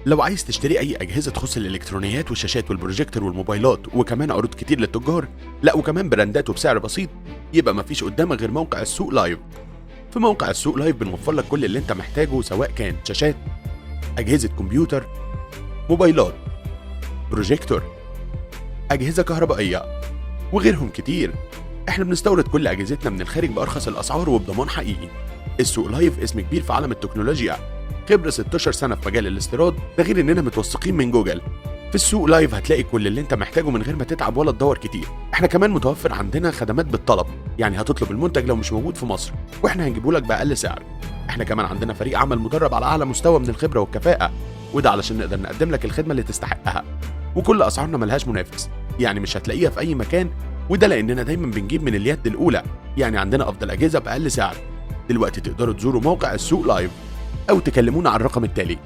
لو عايز تشتري اي اجهزة تخص الالكترونيات والشاشات والبروجيكتور والموبايلات، وكمان عروض كتير للتجار، لا وكمان براندات وبسعر بسيط، يبقى مفيش قدامك غير موقع السوق لايف. في موقع السوق لايف بنوفر لك كل اللي انت محتاجه، سواء كان شاشات، اجهزة كمبيوتر، موبايلات، بروجيكتور، اجهزة كهربائية، وغيرهم كتير. احنا بنستورد كل اجهزتنا من الخارج بارخص الاسعار وبضمان حقيقي. السوق لايف اسم كبير في عالم التكنولوجيا، خبرة 16 سنة في مجال الاستيراد، ده غير اننا متوثقين من جوجل. في السوق لايف هتلاقي كل اللي انت محتاجه من غير ما تتعب ولا تدور كتير. احنا كمان متوفر عندنا خدمات بالطلب، يعني هتطلب المنتج لو مش موجود في مصر واحنا هنجيبه لك باقل سعر. احنا كمان عندنا فريق عمل مدرب على اعلى مستوى من الخبرة والكفاءة، وده علشان نقدر نقدم لك الخدمة اللي تستحقها. وكل اسعارنا ملهاش منافس، يعني مش هتلاقيها في اي مكان، وده لاننا دايما بنجيب من اليد الاولى، يعني عندنا افضل اجهزة باقل سعر. دلوقتي تقدروا تزوروا موقع السوق لايف او تكلمونا على الرقم التالي